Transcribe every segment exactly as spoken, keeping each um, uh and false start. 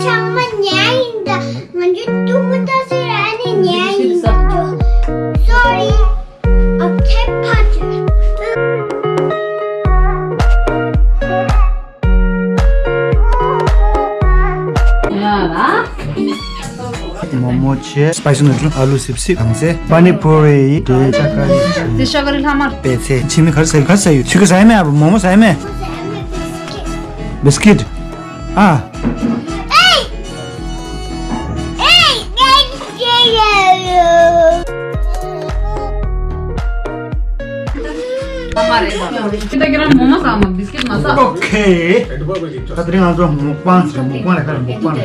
ཚང་མ་ཉལ་ཡིན་ད། ང་ཚོ་ཐུག་པ་ལྟ་ཟེར། ཨ་ནི་ཉལ་ཡིན་ད། Sorry, okay, Patrick. མོག་མོག་བྱས། སི་པའི་སི་ནུ་ཌལ། ཨ་ལུ་སིབ་སིབ། གངས་ཚལ། པ་ནི་པུ་རི། དེ་ཤ་ཀ་རི། དེ་ཤ་ཀ་རི་ལྷག་མ། པད་ཚལ། ཕྱི་མི་ག་རེ་ཟ་ཡོད། ག་རེ་ཟ་ཡོད། ཕྱི་གི་ཟ་ཡི་མེད། ཨ་མོག་མོག་ཟ་ཡི་མེད། བིས་ཀིཊ། ཨ། ཨེ། ཨེ། ཨེ། ཨེ། ཨེ། ཨ་མ་རེད། ཁྱེད་ད་ཁྱེད་རང་མོག་མོག་ཟ་མ། བིས་ཀིཊ་མ་ཟ། ཨོ་ཁེ། ད་དེ་རིང་ང་ཚོ་མོག་པང་ཟེར། མོག་པང་ལ་ཁ་ལ་མོག་པང་ལ།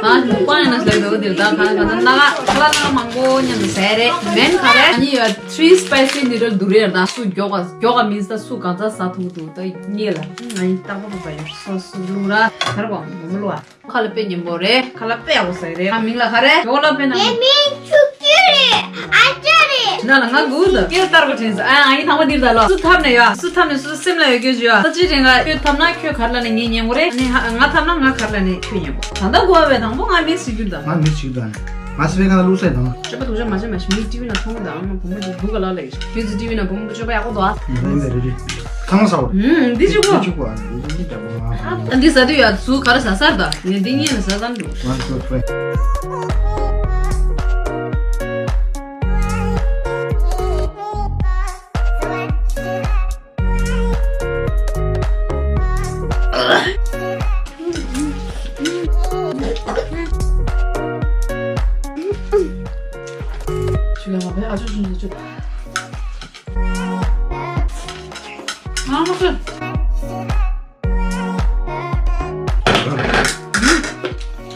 ད་མོག་པང་ཡིན་ན་ཟེར་བའི་འོ་དེ་ད་ག་ན་ག་ན་ན་ག་ཁ་ལག་ན་མང་པོ་མཉམ་དུ་ཟས་རེད། མེན་ག་རེད། ཨ་ནི་ཡ་three spicy noodle དུ་རེད། ད་སུ་མགྱོགས་ག་མགྱོགས་ག་མིན་ས། སུ་གང་ཚ་ཟ་ཐུབ་ཐུབ་ད་ཉེ་ལ། ང་ཡི་རྟག་པར་བ་ཡོད། སོ་སོ་ལུག་ར་ག་རེ་བ་མོག་མོག་ལུག་ཨ། ཁ་ལག་དཔེ་སྙན་པོ་རེད། ཁ་ལག་དཔེ་ཡག་པོ་ཟ་ཡི་རེད། ང་མིང་ལ་ག་རེ། ཇོ་ལ་དཔེ་ན། ངའི་མིང་ཆུ་སྐྱུར་རེད། ཨ་ཅག་རེད། ན་ལ་ང་གུ་ད་སྐྱེར་ལྟར་གོ་དྲན་ས། ཨ་ཨ་ཡིན་ཐང་པ་འདིར་ད་ལོ། སུ་ཐབ་ནས་ཡོད། སུ་ཐབ་ནས་སུ་སེམས་ལ་ཡོད་སྐྱོ་ཞུ་ཨ། ས་ཅི་དྲན་ག་ཁྱོད་ཐབ་ན་ཁྱོད་གར་ལ་ནས་ངས་ཉན་གོ་རེད། ཨ་ནི་ང་ཐབ་ན་ང་གར་ལ་ནས་ཁྱོད་ཉན་གོ། ད་ལྟ་གོ་བ་བས་དང་པོ་ང་མིང་སུ་སྐྱུར་ད། ང་མིང་སུ་སྐྱུར་ད་ནི། ང་སི་བའི་ག་ལ་ལུག་སའི་དང་། སྤྱོད་པ་སྡུག་ཅག་མ་བྱེད་མ་བྱེད། མི་ཊི་ཝི་ན་མཐོང་དང་ཨ་མ་བུ་མོ་དེ་སྡུག་ག་ལ་ལ་ཡོད། ཁྱོད་ཚོ་ཊི་ཝི་ན་བུ་མོ་དེ་སྤྱོད་པ་ཡག་པོ་འདུག་ཨ། ཡིན་པས་རེད་རེད། ཁང་ས་བ། ཨུམ་འདི་གཅིག་པོ། གཅིག་པོ་ཨ། འདི་གཅིག་པོ་ཨ། འདི་ཟ་དུས་ཡ་ཟུག་ག་རེ་ཟ་སར་ད། ངས་འདི་གཉིས་ལ་ཟ་ཙམ་འདུག One, two, three.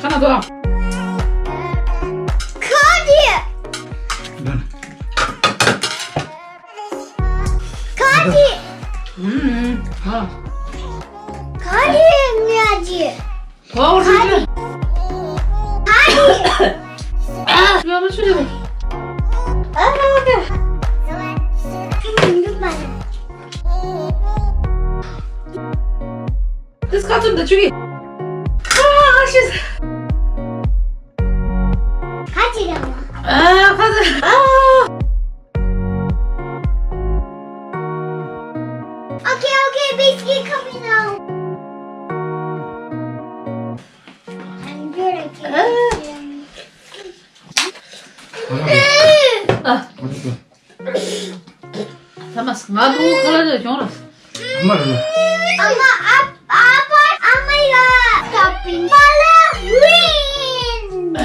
ཁ་ན་དོ། ཁ་ཏི། ཁ་ཏི། ཁ་ཏི་ཉ་ཅི། ཁ་ཏི། ཁ་ཏི། ཨ། ཡ་མ་ཆུ་ལེ། ཨ་ཨ་ཨ། ཁ་ཏི། This got some the chicken. Ah, she's. Ah, cut it. Ah. Okay, okay, biscuit coming out. I'm good at it. Ah. ཚ་མ་ང་དུ་ཁ་ལ་ཅོ་ཅོང་ར། ཨ་མ་རེད། ཨ་མ་ཨ་ཨ་ཕ་ཨ་མ་ཡ་ཀ་པིན་པ་ལ་ཝིན།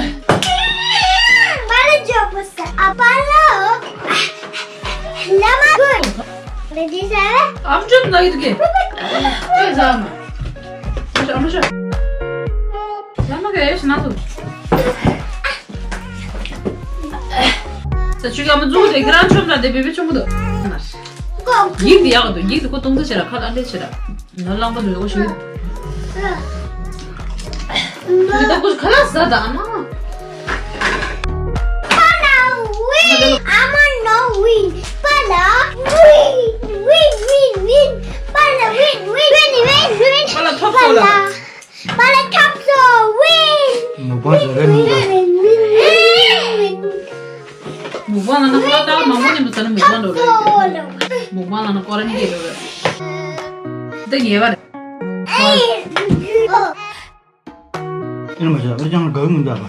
པ་ལ་ཇོ་པོ་ས་ཨ་པ་ལ་ལ་མ་གུན། རེ་ཌི་ས། ཨམ་ཅོ་ན་ཡི་དུ་གེ། ཨེ་ཟ་མ། ཨམ་ཅོ་ཨམ་ཅོ། ལ་མ་གེ་ཡོ་ཤི་ན་དུ། ས་ཆུ་ཡ་མ་འཛུགས་དེ་གི་རང་ཆོམ་ན་དེ་བེ་བེ་ཆོམ་དུ། ཡིག་དེ་ཡག་དུ་ཡིག་དེ་ཁོ་གཏོང་ཚུལ་བྱེད་ར་ཁ་ལ་འདྲེ་བྱེད་ར། ང་རླངས་པ་འདུག་ཡོ་ཤི། མི་ད་ཁོ་ཁ་ལ་ཟ་ད་ཨ་མ། པ་ལ་ཝིན། ཨ་མ་ནོ་ཝིན། པ་ལ་ཝིན། ཝིན་ཝིན་ཝིན། པ་ལ་ཝིན་ཝིན་ཝིན་ཝིན་ཝིན། པ་ལ་ཐོབ་པ་ལ། པ་ལ་ཐོབ་སོ་ཝིན། མོ་པ་ཟ་ར་མི་འདུག་མོ་པ་ལ་ན་ཁ་ལ་མང་མོ་ཉམས་སུ་ན་མོ་པ་འགྲོ་རེད། མོ་པ་ལ་ན་ཀོ་ར་ནི་གེ་འགྲོ་རེད། འདི་ཉེ་བ་རེད། ཨེ་མ་བྱ་ཨེ་ཅང་དགའ་མི་འདུག་པ།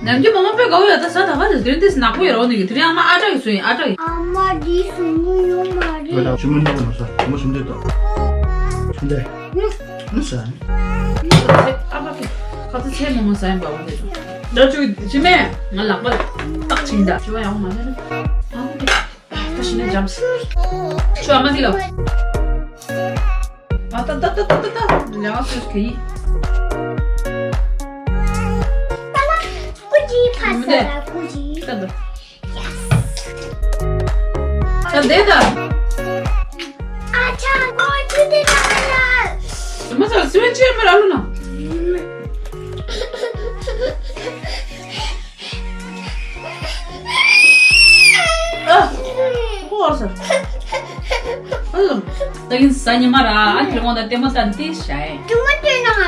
ནམ་རྒྱུན་མོ་མོ་དཔེ་དགའ་བོ་ཡོད་ད་ས་ད་ག་ནས་དོན་དེ་ནག་པོ་ཡོད་རོགས་ནས་དེ་རིང་ཨ་མ་ཨ་ཏྲ་གི་སུ་ཡིན་ཨ་ཏྲ་གི། ཨ་མ་འདི་སུ་མི་ཡོང་མ་རེད། ད་ཅི་མི་འདུག་མ་ས་མོ་སུ་འདི་ད། སུ་འདི། མི་ས། ཨ་ཕ་གི་ཁ་ཚ་ཆེ་མོ་མོ་ས་ཡིན་པ་འོ་དེ། ད་ཅུ་ཅི་མེ་ང་ལག་པ་ཏག་ཅིག་ད་ཅུ་བ་ཡང་མ་ལེན་ཨ་ཕ་གི། ད་ཤི་ནས་འཇམ་སི། ཁྱོད་ཨ་མ་འདི་ལ། ཨ་ཏ་ཏ་ཏ་ཏ་ཏ་ཏ། ལས་ཀ་སོས་ག་ཡིན། ཀུ་ཅི་ཕ་ས་ལ་ཀུ་ཅི། ཏ་ཏ། ད་འདས་ད། ཨ་ཅག་ཀུ་ཅི་དེ་ན་ལ། མ་ས་སི་བན་ཅི་མ་ར་ལུ་ན། ཨ། ཧོ་ས། ཨ། ད་གིན་ས་ཉི་མ་ར་ཨ་ཁྱེད་ངོ་ད་ལྟད་མོ་ལྟ་འདི་ཤ་ཡེ། ཁྱོད་ང་ལྟོས་ན་ང་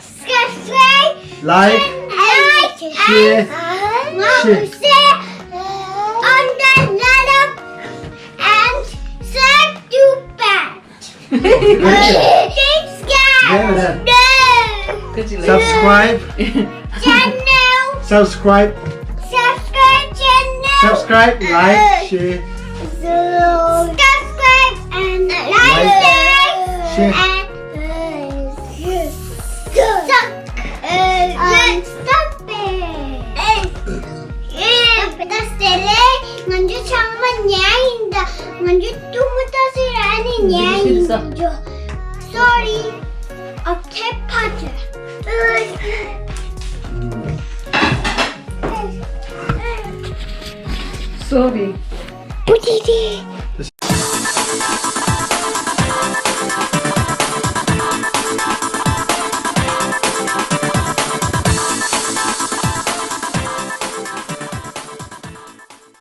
subscribe, like, like, share, share on the letter and share to Subscribe. Channel. Subscribe. Subscribe channel. Subscribe, like, share. Subscribe and like, share. And stop it. ད་སྟེ་ལེ། ང་ཚོ་ཚང་མ་ཉལ་ཡིན་ད། ང་ཚོ་ཐུག་མོ་ལྟ་ཟེར། ཨ་ནི་ཉལ་ཡིན་ད། Sorry. Okay, Potter. Sorry. What is it?